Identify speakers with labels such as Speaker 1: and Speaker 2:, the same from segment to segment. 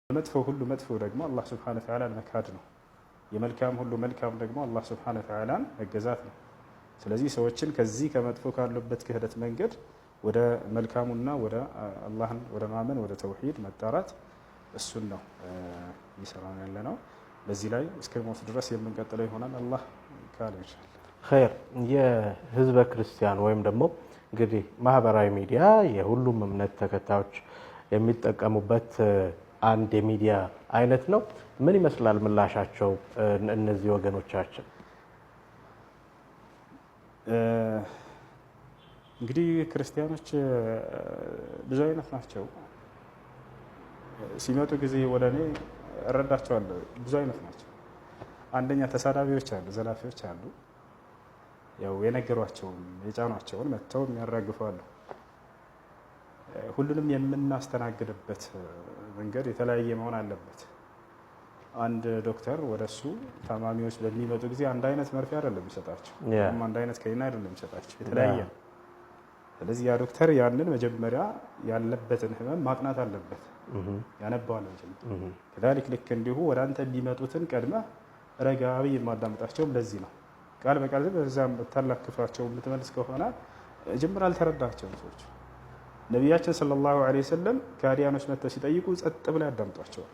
Speaker 1: መጥፎ ሁሉ መጥፎ ደግሞ አላህ سبحانه وتعالى ን መካድ ነው። የመልካም ሁሉ መልካም ደግሞ አላህ سبحانه وتعالى ን መገዛት ነው። ስለዚህ ሰዎችን ከዚህ ከመጥፎ ካሉበት ክህደት መንገድ ወደ መልካሙና ወደ አላህን ወደ ማመን፣ ወደ ተውሂድ መጣራት፣ እሱን ነው እየሰራን ያለ ነው። በዚህ ላይ እስከ ሞት ድረስ የምንቀጥለው ይሆናል አላህ ካለ ኢንሻአላህ።
Speaker 2: ኸይር፣ የህዝበ ክርስቲያን ወይም ደግሞ እንግዲህ ማህበራዊ ሚዲያ የሁሉም እምነት ተከታዮች የሚጠቀሙበት አንድ የሚዲያ አይነት ነው። ምን ይመስላል ምላሻቸው እነዚህ ወገኖቻችን?
Speaker 1: እንግዲህ ክርስቲያኖች ብዙ አይነት ናቸው። ሲመጡ ጊዜ ወደ እኔ እረዳቸዋለሁ። ብዙ አይነት ናቸው። አንደኛ ተሳዳቢዎች አሉ፣ ዘላፊዎች አሉ። ያው የነገሯቸውን የጫኗቸውን መጥተው የሚያራግፉ አሉ። ሁሉንም የምናስተናግድበት መንገድ የተለያየ መሆን አለበት። አንድ ዶክተር ወደ እሱ ታማሚዎች በሚመጡ ጊዜ አንድ አይነት መርፌ አይደለም የሚሰጣቸው፣ አንድ አይነት ከይና አይደለም የሚሰጣቸው፣ የተለያየ ነው። ስለዚህ ያ ዶክተር ያንን መጀመሪያ ያለበትን ህመም ማጥናት አለበት፣ ያነባዋል መጀመሪያ። كذلك ልክ እንዲሁ ወደ አንተ የሚመጡትን ቀድመህ ረጋ ብዬ የማዳምጣቸውም ለዚህ ነው። ቃል በቃል በዛም ታላክፋቸው የምትመልስ ከሆነ መጀመሪያ አልተረዳቸውም ሰዎች። ነቢያችን صلى الله عليه وسلم ከሃዲያኖች መጥተው ሲጠይቁ ጸጥ ብለው ያዳምጧቸዋል።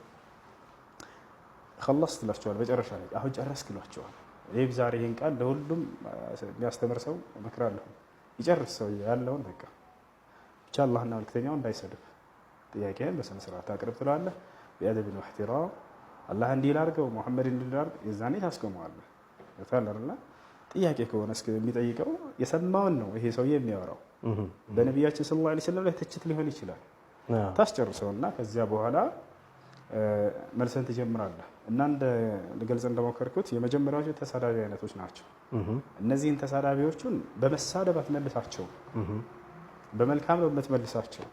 Speaker 1: خلصت ይሏቸዋል። መጨረሻ ላይ አሁን ጨረስክ ይሏቸዋል። ይህ ዛሬ ይህን ቃል ለሁሉም የሚያስተምር ሰው እመክራለሁ። ይጨርስ ሰው ያለውን፣ በቃ ብቻ አላህና መልክተኛው እንዳይሰድብ ጥያቄህን በስነ ስርዓት አቅርብ ትለዋለህ። بأدب واحترام አላህ እንዲህ ላድርገው፣ ሙሐመድ እንዲህ ላድርግ፣ የዛኔ ታስቆመዋለህ። ታለርና ጥያቄ ከሆነ እስከ የሚጠይቀው የሰማውን ነው ይሄ ሰውዬ የሚያወራው። በነቢያችን صلى الله عليه وسلم ላይ ትችት ሊሆን ይችላል። ታስጨርሰውና ከዚያ በኋላ መልሰን ትጀምራለህ። እና እንደ ልገልጽ እንደሞከርኩት የመጀመሪያዎቹ ተሳዳቢ አይነቶች ናቸው። እነዚህን ተሳዳቢዎቹን በመሳደብ አትመልሳቸው፣ በመልካም ነው የምትመልሳቸው።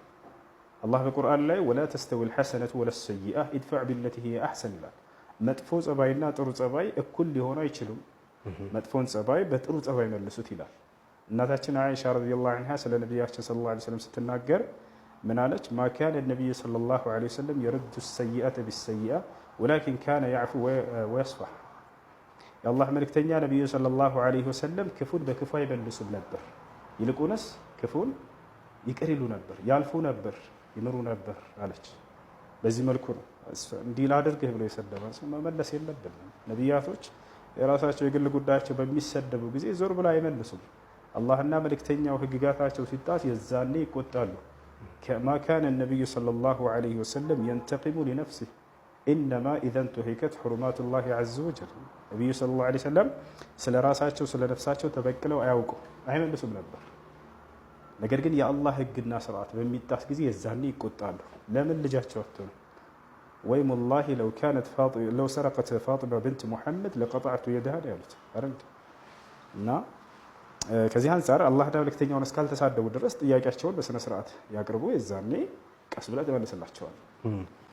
Speaker 1: አላህ በቁርአን ላይ ولا تستوي الحسنة ولا السيئة ادفع بالتي هي أحسن ይላል። መጥፎ ጸባይና ጥሩ ጸባይ እኩል ሊሆኑ አይችሉም። መጥፎን ጸባይ በጥሩ ጸባይ መልሱት ይላል። እናታችን አይሻ رضي الله عنها ስለ ነቢያችን صلى الله عليه وسلم ስትናገር ምን አለች? ما كان النبي صلى الله عليه وسلم يرد السيئة بالسيئة ولكن كان يعفو ويصفح። የአላህ መልእክተኛ ነቢዩ صلى الله عليه وسلم ክፉን በክፉ አይመልሱም ነበር፣ ይልቁንስ ክፉን ይቅር ይሉ ነበር፣ ያልፉ ነበር፣ ይምሩ ነበር አለች። በዚህ መልኩ ነው እንዲህ ላድርግህ ብሎ የሰደበን ሰው መመለስ የለብንም። ነቢያቶች የራሳቸው የግል ጉዳያቸው በሚሰደቡ ጊዜ ዞር ብሎ አይመልሱም። አላህና መልእክተኛው ህግጋታቸው ሲጣስ የዛኔ ይቆጣሉ። ما كان النبي صلى الله عليه وسلم ينتقم لنفسه إنما إذا انتهكت حرمات الله عز وجل። ነቢዩ صلى الله عليه وسلم ስለ ራሳቸው ስለ ነፍሳቸው ተበቅለው አያውቁም፣ አይመልሱም ነበር። ነገር ግን የአላህ ህግና ስርዓት በሚጣስ ጊዜ የዛኔ ይቆጣሉ። ለምን ልጃቸው አትሆኑ? ويم الله لو سرقت فاطمة بنت محمد لقطعت يدها ያሉት አይደል? እና ከዚህ አንጻር አላህና መልእክተኛውን እስካልተሳደቡ ድረስ ጥያቄያቸውን በስነ ስርዓት ያቅርቡ። የዛኔ ቀስ ብለህ ትመልስላቸዋል።